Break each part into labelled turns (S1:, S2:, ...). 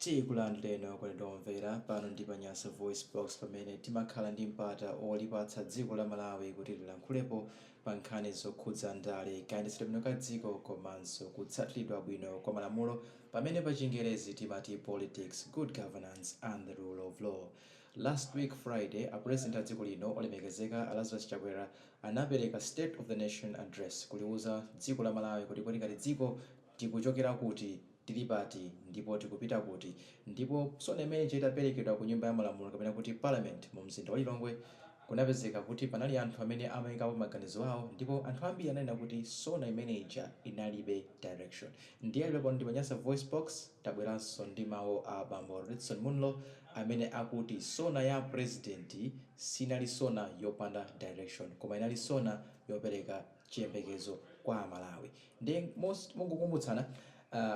S1: Tikulandireni okondedwa omvera pano ndi pa Nyasa Voice Box, pamene timakhala ndi mpata olipatsa dziko la Malawi kuti lilankhulepo pa nkhani zokhudza ndale, kayendetsedwe bwino ka dziko komanso kutsatiridwa bwino kwa malamulo, pamene pa Chingerezi timati politics, good governance and the rule of law. Last week Friday, a President a dziko lino olemekezeka a Lazarus Chakwera anapereka State of the Nation Address kuliuza dziko la Malawi kuti kodi ngati dziko tikuchokera kuti, tili pati ndipo tikupita kuti. Ndipo SONA imeneyi itaperekedwa ku nyumba ya malamulo kapena kuti Parliament mu mzinda wa Lilongwe, kunapezeka kuti panali anthu amene amaikapo maganizo awo, ndipo anthu ambiri ananena kuti SONA imene ija inalibe direction. Ndiye lero pano ndi pa Nyasa Voice Box tabweranso ndi mawu a bambo Redson Munlo amene akuti SONA ya President sinali SONA yopanda direction, koma inali SONA yopereka chiyembekezo kwa Amalawi. Ndiye mongokumbutsana,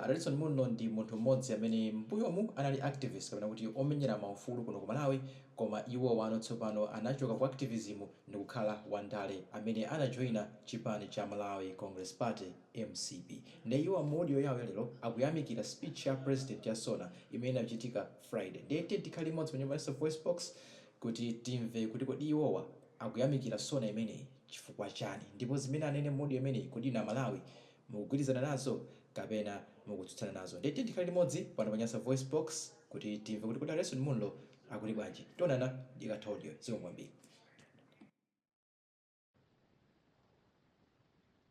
S1: Redson Munlo ndi munthu mmodzi amene mbuyomu anali activist kapena kuti omenyera maufulu kuno ku Malawi, koma iwo wano tsopano anachoka ku activism ndikukhala wandale amene anajoina chipani cha Malawi Congress Party, MCP. Ndiye iwo mu audio yawo yalero akuyamikira speech ya President ya SONA imene inachitika Friday. Ndiye tiye tikhale limodzi pa nyumba ya Voice Box kuti timve kuti kodi iwowa akuyamikira SONA imeneyi chifukwa chani, ndipo zimene anene mu audio imeneyi, kodi inu Amalawi mukugwirizana nazo kapena mukutsutsana nazo? Ndiye tiye tikhale limodzi pano pa Nyasa Voice Box kuti timve kuti kodi Redson Munlo akuti bwanji. Tionana ikatha audio. Zikomo kwambiri.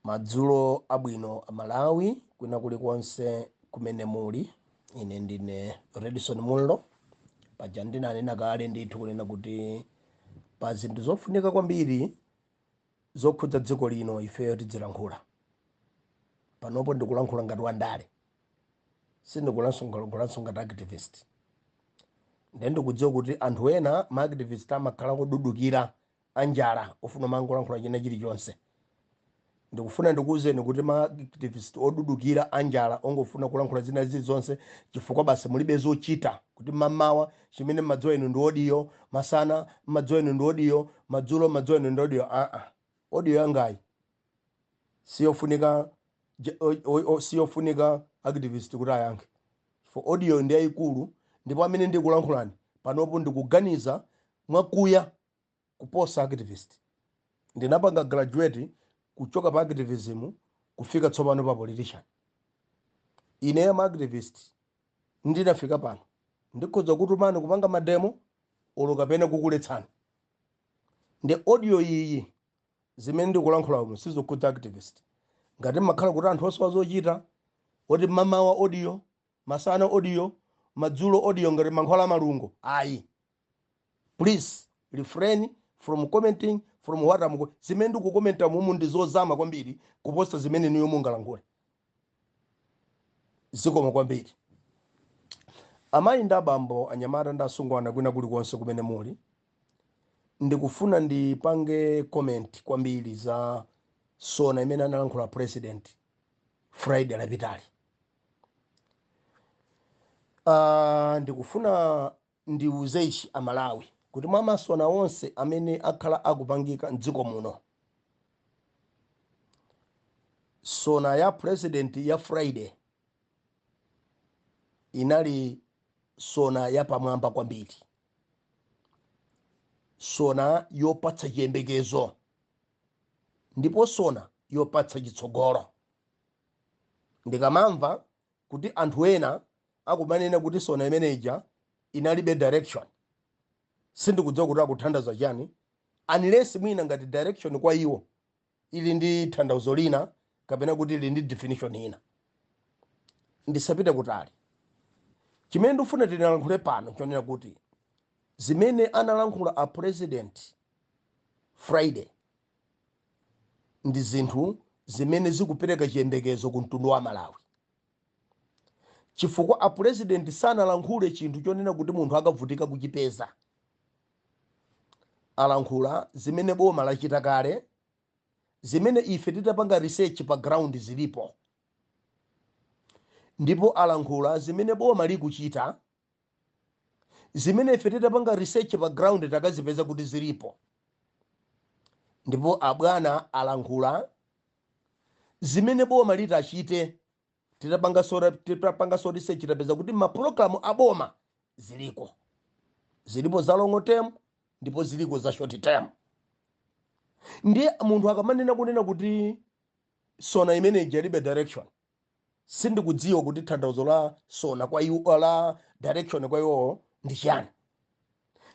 S2: Madzulo abwino Amalawi kwina kulikonse kumene muli. Ine ndine Redson Munlo. Paja ndinanena kale ndithu kunena kuti pa zinthu zofunika kwambiri zokhudza dziko lino ifeyo tidzilankhula. Panopo ndikulankhula ngati wandale, sindikulankhulaso ngati activist. Ndiye ndikudziwa kuti anthu ena ma activist amakhala kududukira anjala ofuna mangolankhula china chilichonse. Ndikufuna ndikuwuzeni kuti ma activist odudukira anjala ongofuna kulankhula zina zilizonse chifukwa basi mulibe zochita, kuti mamawa chimene mmadziwa inu ndi audio, masana mmadziwa inu ndi audio, madzulo mmadziwa inu ndi audio. Aa, audio yangayi siyofunika siyofunika activist kuti ayankhe, for audio ndi yayikulu, ndipo amene ndikulankhulani panopo ndikuganiza mwakuya kuposa activist. Ndinapanga graduate kuchoka pa activism kufika tsopano pa politician. Ine ma activist ndinafika pano ndikhoza kutumani kupanga mademo olo kapena kukuletsani. Ndi audio iyi zimene ndikulankhula umu sizokhudza activist. Ngati mmakhala kuti anthu osowa zochita oti mamawa audio, masana audio, madzulo audio ngati mankhwala malungo, ayi, please refrain from commenting from what I'm zimene ndikukomenta mumu ndi zozama kwambiri kuposa zimene niyo mungalankhule. Zikomo kwambiri amayi ndi abambo, anyamata ndi asungwana kwina kulikonse kumene muli. Ndikufuna ndipange comment kwambiri za SONA imene analankhula President Friday lapitali. Ndikufuna ndiuze ichi Amalawi kuti mwa maSONA onse amene akhala akupangika mdziko muno, SONA ya President ya Friday inali SONA yapamwamba kwambiri, SONA yopatsa chiyembekezo ndipo SONA yopatsa chitsogolo. Ndikamamva kuti anthu ena akumanena kuti SONA imeneja inalibe direction, sindikudziwa kuti akuthandaza chani, unless mwina ngati direction kwa iwo ili ndi tanthauzo lina kapena kuti ili ndi definition ina. Ndisapite kutali, chimene ndikufuna tinalankhule pano chonena kuti zimene analankhula a President Friday ndi zinthu zimene zikupereka chiyembekezo ku mtundu wa Malawi, chifukwa a President sanalankhule chinthu chonena kuti munthu akavutika kuchipeza. Alankhula zimene boma lachita kale, zimene ife titapanga research pa ground zilipo, ndipo alankhula zimene boma likuchita, zimene ife titapanga research pa ground takazipeza kuti zilipo, ndipo abwana alankhula zimene boma litachite. Titapanga so research, tapeza kuti mapulogalamu aboma ziliko, zilipo za long term ndipo ziliko za short term. Ndiye munthu akamanena kunena kuti SONA imeneyi ilibe direction, sindikudziwa kuti tanthauzo la SONA kwa iwo, la direction kwa iwowo ndi chiyani,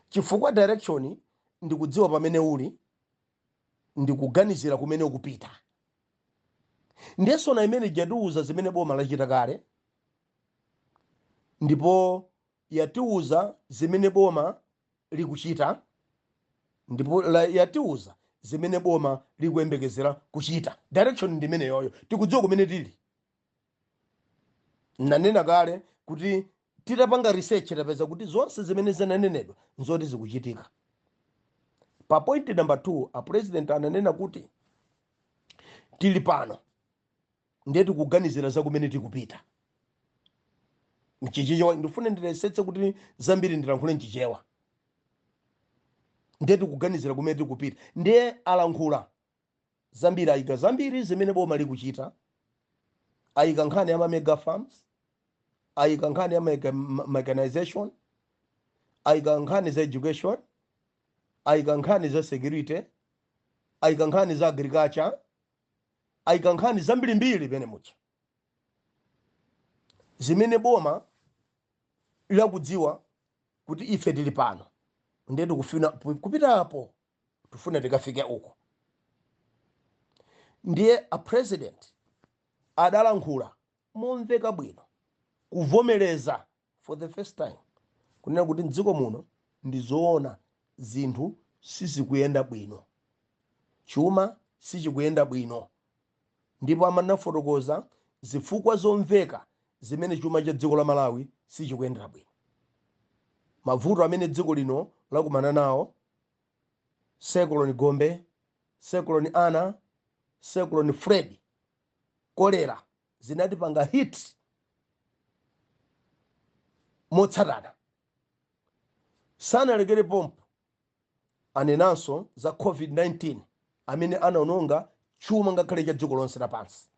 S2: chifukwa direction ndikudziwa pamene uli, ndikuganizira kumene ukupita. Ndiye SONA imene yatiuza zimene boma lachita kale, ndipo yatiuza zimene boma likuchita, ndipo yatiuza zimene boma likuyembekezera kuchita. Direction ndi imeneyoyo, tikudziwa kumene tili. Nanena kale kuti titapanga research tapeza kuti zonse zimene zinanenedwa nzoti zikuchitika. Pa point number 2, a president ananena kuti tili pano, ndiye tikuganizira za kumene tikupita. Mchichewa, ndifune ndilesetse kuti zambiri ndilankhule mchichewa. Ndiye tikuganizira kumene tikupita, ndiye alankhula zambiri, ayika zambiri zimene boma likuchita. Ayika nkhani ya ma mega farms, ayika nkhani ya mechanization, ayika nkhani za education, ayika nkhani za security, ayika nkhani za agriculture, ayika nkhani zambirimbiri pene mucha zimene boma lakudziwa kuti ife tili pano, ndiye tikufuna kupitapo, tifuna tikafike uko. Ndiye a president adalankhula momveka bwino, kuvomereza for the first time kunena kuti mdziko muno ndi zoona zinthu sizikuyenda bwino, chuma sichikuyenda bwino, ndipo amanafotokoza zifukwa zomveka zimene chuma cha dziko la Malawi sichikuyendera bwino, mavuto amene dziko lino lakumana nawo: Cyclone Gombe, Cyclone Ana, Cyclone Freddy, kolera, zinatipanga hit motsatana. Sanalekere pompo, anenanso za COVID-19 amene anaononga chuma ngakhale cha dziko lonse lapansi.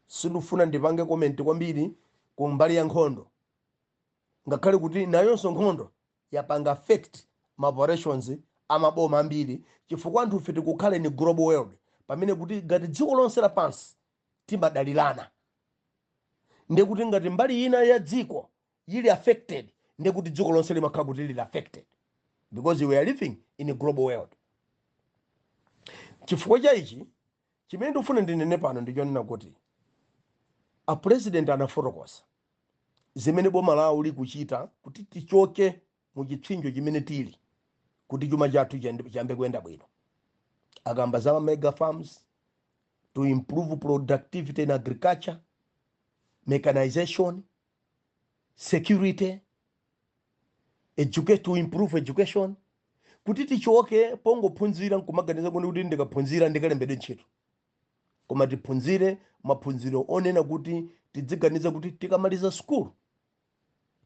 S2: Sindifuna ndipange comment kwambiri ku mbali ya nkhondo, ngakhale kuti nayonso nkhondo yapanga affect ma operations amaboma ambiri, chifukwa anthu ife tikukhala in global world, pamene kuti ngati dziko lonse lapansi timadalirana. Ndiye kuti ngati mbali ina ya dziko ili affected, ndiye kuti dziko lonse limakhala kuti lili affected, because we are living in a global world. Chifukwa cha ichi, chimene ndikufuna ndinene pano ndichonena kuti a president anafotokoza zimene boma lawo likuchita kuti tichoke mu chipsinjo chimene tili, kuti chuma chathu chiyambe kuyenda bwino. Akamba za mega farms, to improve productivity in agriculture, mechanization, security, educate, to improve education, kuti tichoke pongophunzira nkumaganiza kuti ndikaphunzira ndikalembedwe ntchito, koma tiphunzire maphunziro onena kuti tidziganiza kuti tikamaliza sukulu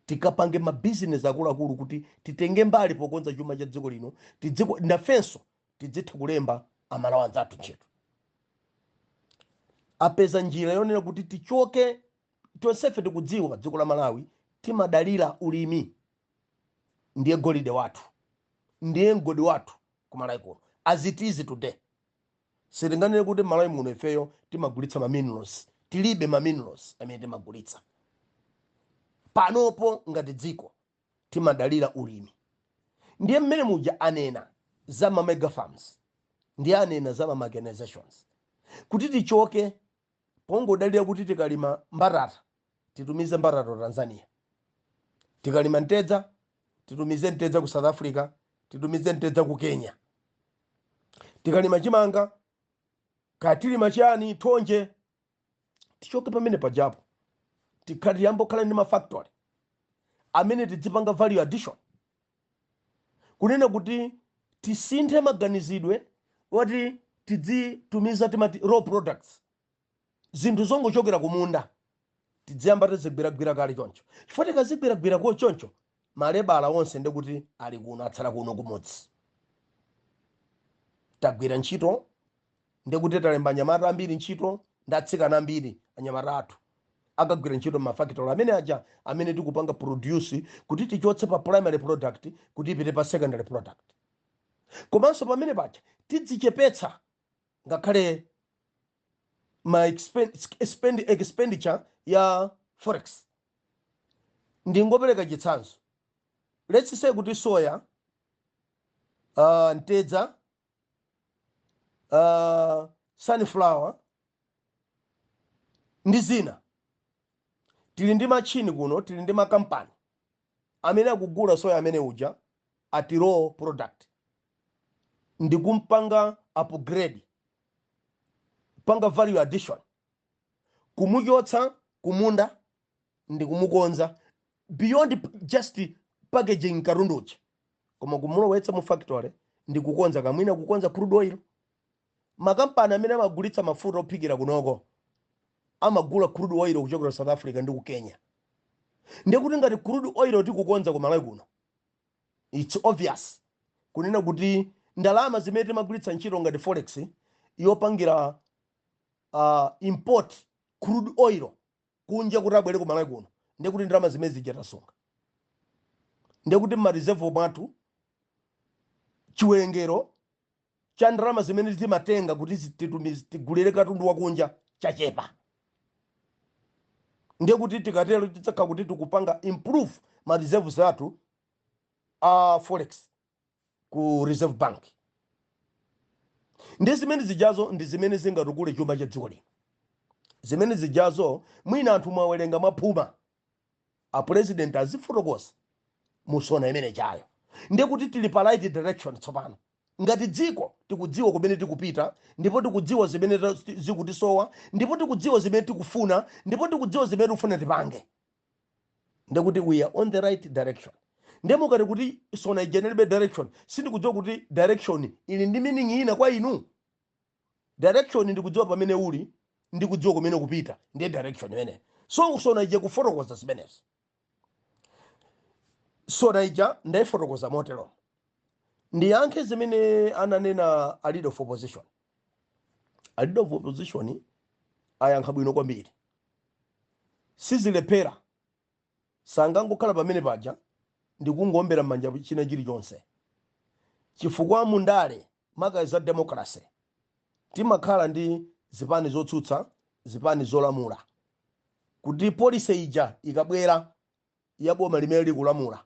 S2: tikapange mabizinesi akuluakulu, kuti titenge mbali pokonza chuma cha dziko lino, tidziko nafenso tidzitha kulemba Amalawi anzathu ntchito. Apeza njira yonena kuti tichoke. Tonsefe tikudziwa dziko la Malawi timadalira ulimi, ndiye golide wathu, ndiye mgodi wathu ku Malawi kuno. As it is today, sitinganene kuti Malawi muno ifeyo timagulitsa ma minerals. Tilibe ma minerals amene timagulitsa panopo. Ngati dziko timadalira ulimi. Ndiye mmene muja anena za ma mega farms, ndiye anena za ma mechanizations, kuti tichoke pongodalira kuti tikalima mbatata titumize mbatata ku Tanzania, tikalima mtedza titumize mtedza ku South Africa, titumize mtedza ku Kenya, tikalima chimanga, katilima chani, thonje. Tichoke pamene pajapo, tikhale tiyambokhala ndi mafactory amene tidzipanga value addition, kunena kuti tisinthe maganizidwe wati tidzitumiza, timati raw products, zinthu zongochokera kumunda, tidziyamba tizigwiragwira kale choncho, chifukwa tikazigwiragwira choncho malebala onse ndikuti ali kuno, atsala kuno kumudzi. Tagwira ntchito, ndikuti talemba anyamata ambiri ntchito ndi atsikana ambiri, anyamata athu. Akagwira ntchito mafactory amene aja amene tikupanga produce kuti tichotse pa primary product kuti ipite pa secondary product. Komanso pamene paja tidzichepetsa ngakhale ma expenditure ya forex. Ndingopereka chitsanzo, let's say kuti soya, mtedza, sunflower ndi zina, tili ndi machini kuno, tili ndi makampani amene akugula soya amene uja at raw product ndikumpanga upgrade, panga value addition, kumuchotsa kumunda ndikumukonza beyond just packaging katundu uja, koma kumulowetsa mu factory ndikukonza, kamwina kukonza crude oil. Makampani amene amagulitsa mafuta ophikira kunoko amagula crude oil kuchokera South Africa ndi ku Kenya. Ndikuti ngati crude oil tikukonza ku Malawi kuno, it's obvious kunena kuti ndalama zimene timagwiritsa ntchito ngati forex yopangira import crude oil kunja kuti abwere ku Malawi kuno, ndikuti ndalama zimene zija tasunga, ndikuti mma reserve mwathu chiwerengero cha ndalama zimene timatenga kuti tigulire katundu wakunja chachepa. Ndiye kuti tikatero tidzakhala kuti tikupanga improve ma reserves athu a forex ku Reserve Bank. Ndi zimene zijazo ndi zimene zingatukule chuma cha dziko lino. Zimene zijazo mwina anthu mwawerenga mwaphuma, a president azifotokoza musona imene chayo. Ndiye kuti tili pa right direction tsopano ngati dziko. Tikudziwa kumene tikupita, ndipo tikudziwa zimene zikutisowa, ndipo tikudziwa zimene tikufuna, ndipo tikudziwa zimene tikufuna tipange. Ndekuti we are on the right direction. Ndiye mukati kuti SONA ija inalibe direction, sindikudziwa kuti direction ili ndi meaning ina kwa inu. Direction ndikudziwa pamene uli, ndikudziwa kumene kupita, ndiye direction imene. So SONA ija kufotokoza zimenezi, SONA ija ndayifotokoza motero. Ndiyankhe zimene ananena a leader of opposition. A leader of opposition ayankha bwino kwambiri. Sizilephera, sangangokhala pamene paja ndikungowombera m'manja china chilichonse, chifukwa mundale, maka za democracy, timakhala ndi zipani zotsutsa, zipani zolamula, kuti policy ija ikabwera ya boma limene likulamula,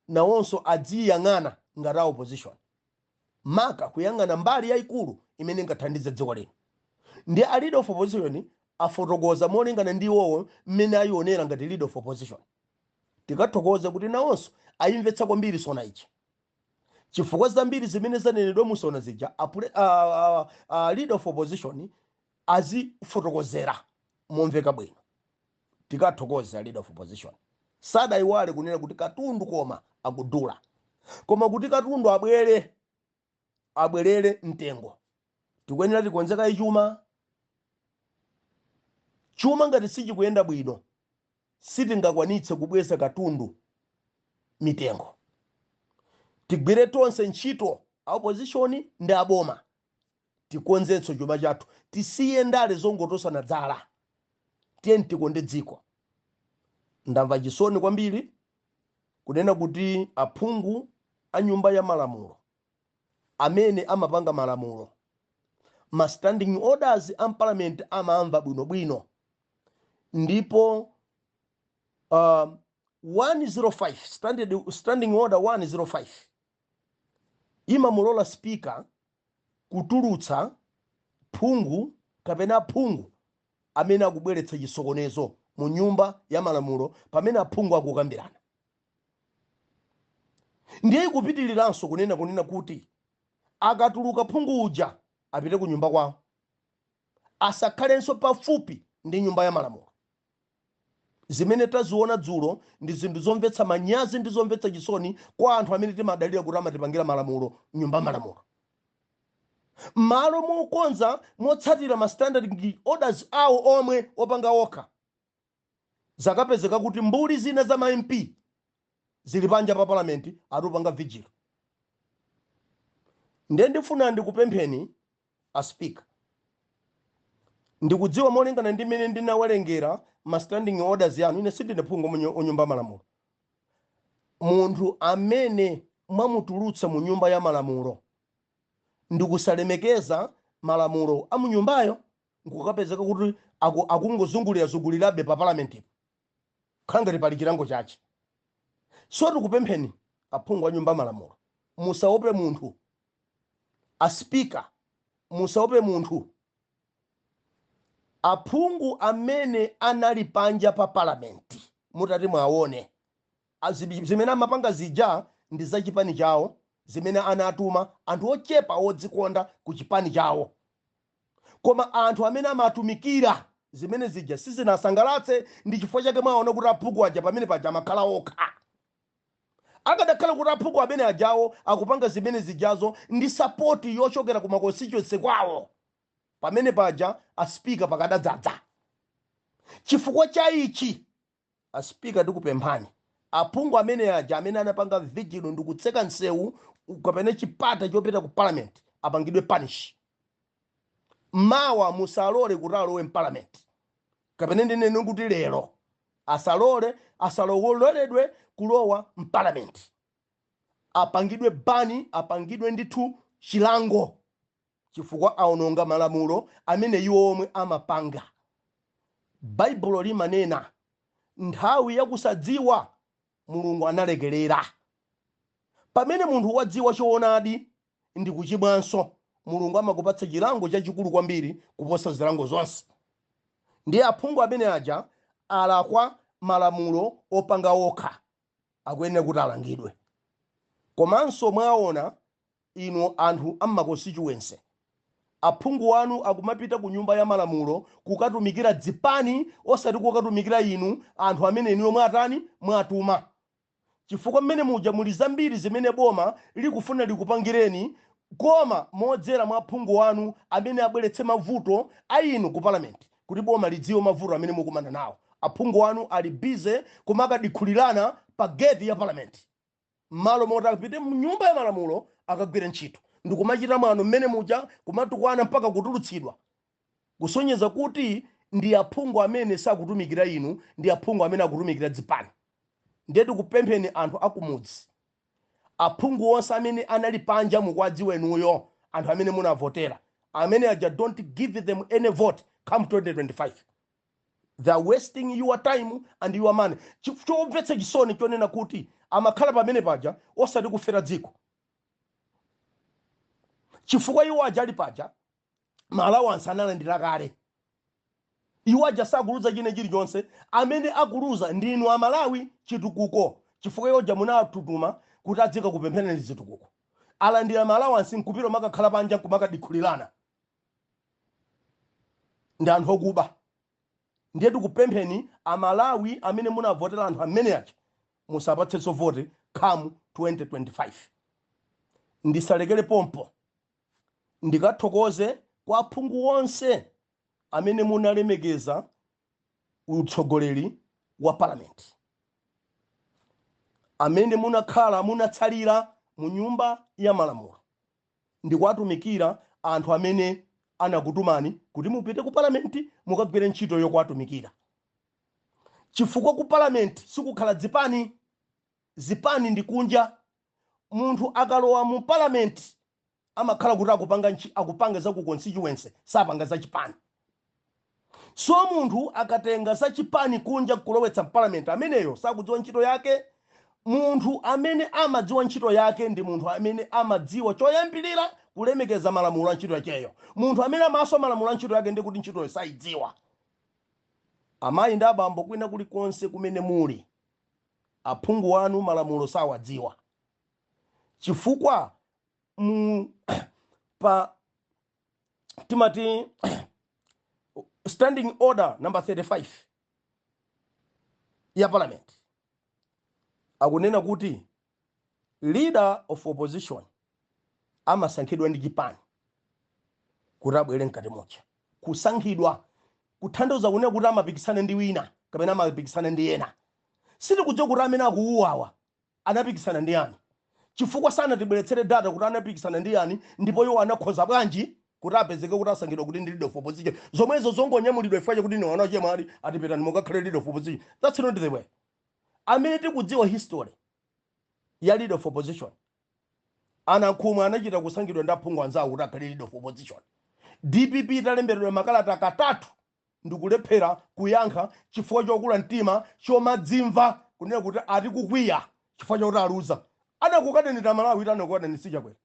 S2: nawonso adziyang'ana ngati a opposition, maka kuyang'ana mbali yayikulu imene ingathandize dziko lino. Ndi a leader of opposition afotokoza molingana ndi iwowo mmene ayionera ngati leader of opposition. Tikathokoze kuti nawonso ayimvetsa kwambiri SONA ija, chifukwa zambiri zimene zanenedwa mu SONA zija a leader of opposition azifotokozera momveka bwino. Tikathokoze a leader of opposition, sadayiwale kunena kuti katundu koma akudula, koma kuti katundu abwere, abwerere mtengo, tikuyenera tikonzeka chuma. Chuma ngati sichikuyenda bwino, sitingakwanitse kubweza katundu mitengo. Tigwire tonse ntchito, a opposition ndi aboma, tikonzenso chuma chathu, tisiye ndale zongotosana dzala, tiye tikonde dziko. Ndamva chisoni kwambiri kunena kuti aphungu a nyumba ya malamulo amene amapanga malamulo, ma standing orders a parliament amamva bwinobwino, ndipo 105 standing order 105 imamulola speaker kutulutsa phungu kapena phungu amene akubweretsa chisokonezo mu nyumba ya malamulo pamene aphungu akukambirana. Ndiye ikupitiriranso kunena kuti akatuluka phungu uja apite ku nyumba kwawo, asakhalenso pafupi ndi nyumba ya malamulo. Zimene taziona dzulo ndi zinthu zomvetsa manyazi ndi zomvetsa chisoni kwa anthu amene timadalira kuti amatipangira malamulo nyumba malamulo. M'malo mokonza motsatira ma standing orders awo omwe opanga okha, zakapezeka kuti mbuli zina za ma MP zili panja pa palamenti atupanga vigil. Ndiye ndifuna ndikupempheni a speaker, ndikudziwa molingana ndi mmene ndinawerengera Ma standing orders yanu, ine sindine phungu wa nyumba ya malamulo. Munthu amene mwamutulutsa mu nyumba ya malamulo ndikusalemekeza malamulo a mu nyumbayo, nkukapezeka kuti akungozungulira zungulirabe pa palamentipo, khala ngati pali chilango chache. So tikupempheni aphungu a nyumba ya malamulo, musaope munthu. A Speaker, musaope munthu. Aphungu amene anali panja pa palamenti, mutati mwaone zimene amapanga zija ndi za chipani chawo zimene anatuma anthu ochepa odzikonda ku chipani chawo, koma anthu amene amatumikira zimene zija sizinasangalatse. Ndi chifukwa chake mwaona kuti aphungu aja pamene paja amakhala okha. Akadakhala kuti aphungu amene ajawo akupanga zimene zijazo ndi support yochokera ku maconstituency kwawo, pamene paja a Speaker pakadadzadza. Chifukwa cha ichi, a Speaker, ndikupemphani, aphungu amene aja amene anapanga vigil ndi kutseka msewu kapena chipata chopita ku parliament apangidwe punish. Mawa musalole kuti alowe mparliament, kapena ndinene kuti lero asalole, asaloledwe kulowa mparliament. Apangidwe ban, apangidwe ndithu chilango, chifukwa aononga malamulo amene iwo omwe amapanga. Baibulo limanena, nthawi yakusadziwa Mulungu analekerera. Pamene munthu wadziwa choonadi ndi kuchimwanso, Mulungu amakupatsa chilango chachikulu kwambiri kuposa zilango zonse. Ndiye aphungu amene aja alakwa malamulo opanga okha, akuyenera kuti alangidwe. Komanso mwaona inu anthu ammaconstituency, aphungu anu akumapita ku nyumba ya malamulo kukatumikira dzipani, osati kukatumikira inu anthu amene inuyo mwatani, mwatuma. Chifukwa mmene muja muli zambiri zimene boma likufuna likupangireni, koma modzera mwa aphungu wanu amene abweretse mavuto a inu ku palamenti kuti boma lidziwe mavuto amene mukumana nawo. Aphungu anu ali busy kumakadikhulirana pa gate ya palamenti m'malo moti apite mnyumba ya malamulo akagwire ntchito, ndikumachita mwano mmene muja, kumatukwana mpaka kutulutsidwa, kusonyeza kuti ndi aphungu amene sakutumikira inu, ndi aphungu amene akutumikira dzipani. Ndiye tikupempheni anthu akumudzi, aphungu onse amene anali panja, mukwadziwa inuyo anthu amene munavotera amene aja, don't give them any vote come 2025. They are wasting your time and your money. Chomvetsa chisoni chonena kuti amakhala pamene paja osati kufera dziko, chifukwa iwo aja ali paja ma allowance analandira kale. Iwo aja sakuluza chine chilichonse. Amene akuluza ndinu Amalawi chitukuko, chifukwa iwo aja munatutuma kuti adzika kupempherani zitukuko. Alandira ma allowance nkupita makakhala panja nkumakadikhulirana ndi anthu okuba. Ndiye tikupempheni Amalawi amene munavotera anthu amene aja, musapatsenso vote come 2025. Ndisalekere pompo, ndikathokoze kwa aphungu onse amene munalemekeza utsogoleri wa palamenti, amene munakhala, munatsalira mu nyumba ya malamulo ndikuwatumikira anthu amene anakutumani kuti mupite ku palamenti mukagwire ntchito yokuwatumikira. Chifukwa ku palamenti sikukhala zipani, zipani ndi kunja. Munthu akalowa mu palamenti amakhala kuti akupanga za ku constituency, sapanga za chipani. So munthu akatenga za chipani kunja kulowetsa mpalamenti, ameneyo sakudziwa ntchito yake. Munthu amene amadziwa ntchito yake ndi munthu amene amadziwa choyambirira kulemekeza malamulo a ntchito yakeyo. Munthu amene amaswa malamulo a ntchito yake, ndi kuti ntchitoyo sayidziwa. Amayi ndi abambo kwina kulikonse kumene muli, aphungu anu malamulo sawadziwa, chifukwa mu pa timati standing order number 35 ya parliament akunena kuti leader of opposition amasankhidwa ndi chipani kuti abwere mkati muja. Kusankhidwa kutanthauza kunena kuti amapikisana ndi wina kapena amapikisana ndi ena. Sitikudziwa kuti amene akuuwawa anapikisana ndi yani, chifukwa sanatibweretsere data kuti anapikisana ndi yani ndipo iwo anakhoza bwanji kulowa mkati. Kuti apezeke kuti asankhidwa kuti ndi leader of opposition, zomwezo zongonyamulidwa chifukwa chakuti ni wana chemwali, atipitani mukakhale leader of opposition, that's not the way. Amene tikudziwa history ya leader of opposition, Anankhumwa anachita kusankhidwa ndi aphungu anzawo kuti akhale leader of opposition. DPP italemberedwa makalata katatu ndikulephera kuyankha chifukwa chokula mtima, chomadzimva kunena kuti atikukwiya chifukwa chakuti aluza. Anakukadanira Malawi iti anakukadanira Sichakwera.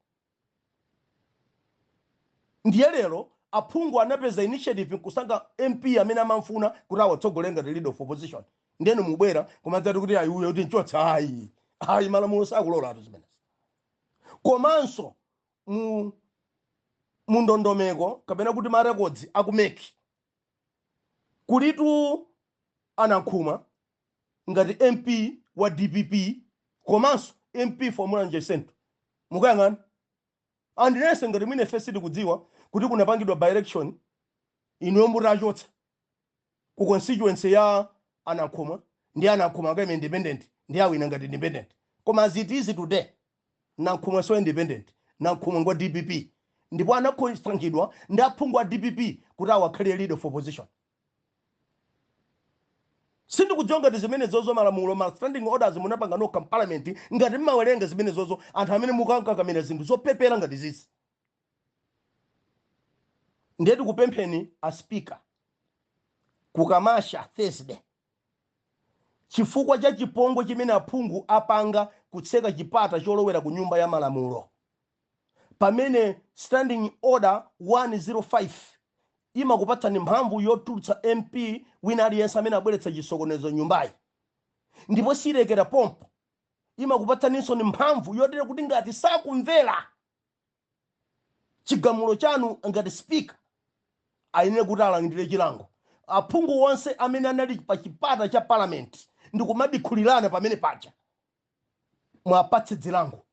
S2: Ndiye lero aphungu anapeza initiative nkusankha MP amene amamfuna kuti awatsogolere ngati leader of opposition. Ndiyeno mubwera kumadzati kuti ayi, uyo kuti nchotsa. Ayi, ayi, malamulo sakulolatu zimenezi. Komanso mu ndondomeko kapena kuti ma records aku MEC, kulitu Anankhumwa ngati MP wa DPP komanso MP for Mulanje Central. Mukayang'ana andinense ngati mwine ife sitikudziwa kuti kunapangidwa by election, inuyo mutachotsa ku constituency ya Anankhumwa, ndi Anankhumwa akaime independent ndi awina ngati independent. Koma as it is today, Nankhumwa so independent, Nankhumwa ngwa DPP ndipo anasankhidwa ndi aphungu a DPP kuti awakhale leader of opposition. Sindikudziwa ngati zimene zozo malamulo, ma standing orders munapanga nokha m'parliament, ngati mmawerenga zimene zozo, anthu amene mukankakamira zinthu zopepera ngati zizi. Ndiye tikupempheni a speaker, kukamasha Thursday, chifukwa cha chipongwe chimene aphungu apanga kutseka chipata cholowera ku Nyumba ya Malamulo, pamene standing order 105 imakupatsani mphamvu yotulutsa MP wina aliyense amene abweretsa chisokonezo nyumbayi, ndipo silekera pompo, imakupatsaninso ni mphamvu yotere kuti ngati sakumvera chigamulo chanu ngati speaker, ayenera kuti alandire chilango. Aphungu onse amene anali pa chipata cha parliament ndikumadikhulirana pamene paja, mwapatse zilango.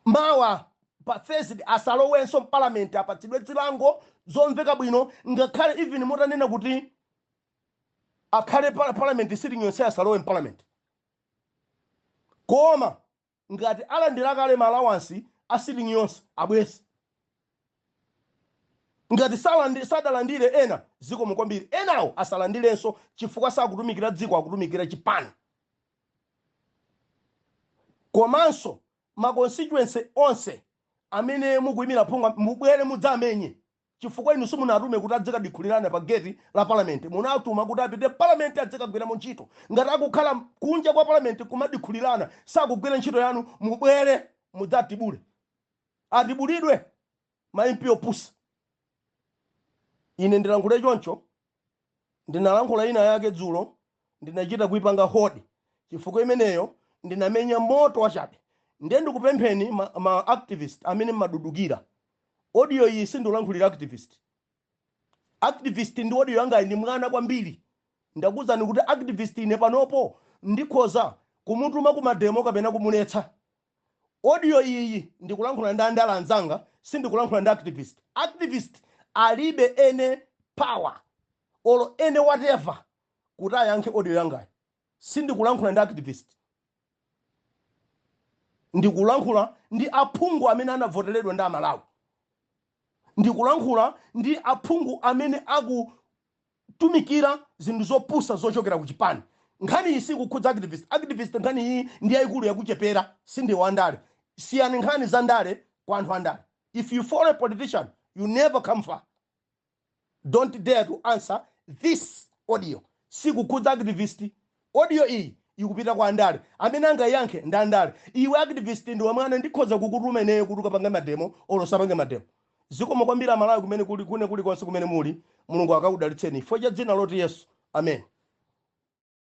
S2: Mawa pa Thursday asalowenso m'parliament, apatsidwe zilango zomveka bwino. Ngakhale even mutanena kuti akhale parliament sitting yonse, asalowe m'parliament, koma ngati alandira kale ma allowance a sitting yonse, abweze. Ngati sadalandire ena, zikomo kwambiri, enawo asalandirenso chifukwa sakutumikira dziko, akutumikira chipani. Komanso ma constituency onse amene mukuyimira phungu, mubwere mudzamenye, chifukwa inu simunatume kuti adzikadikhulirana pa gate la parliament. Munatuma kuti apite parliament adzikagwiramo ntchito. Ngati akukhala kunja kwa parliament kumadikhulirana, sakugwira ntchito yanu. Mubwere mudzatibule, atibulidwe ma MP opusa. Ine ndilankhule choncho. Ndinalankhula ina yake dzulo, ndinachita kuipanga hold chifukwa imeneyo ndinamenya moto wachabe. Ndiye ndikupempheni ma activist amene mmadudukira audio iyi, sindilankhulira activist. Activist ndi audio yanga ndi mwana kwambiri. Ndakuwuzani kuti activist ine panopo ndikhoza kumutuma ku mademo kapena kumuletsa. Audio iyi ndikulankhula ndi andale anzanga, sindikulankhula ndi activist. Activist alibe any power or any whatever kuti ayankhe audio yangayi. Sindikulankhula ndi activist, ndikulankhula ndi aphungu amene anavoteredwa ndi Amalawi. Ndikulankhula ndi aphungu amene akutumikira zinthu zopusa zochokera ku chipani. Nkhani iyi sikukhudza activist. Activist nkhani iyi ndi yayikulu, yakuchepera. Sindiwe andale, siyani nkhani za ndale kwa anthu andale. If you follow a politician, you never come far. Don't dare to answer this audio. Sikukhudza activist. Audio iyi ikupita kwa andale, amene angayankhe ndi andale. Iwe activist ndi wamwana, ndikhoza kukutuma ineyo kuti ukapange mademo olo sapange mademo. Zikomo kwambiri Amalawi kumene kuli, kune kulikonse kumene muli. Mulungu akakudalitseni chifukwa cha dzina loti Yesu, amen.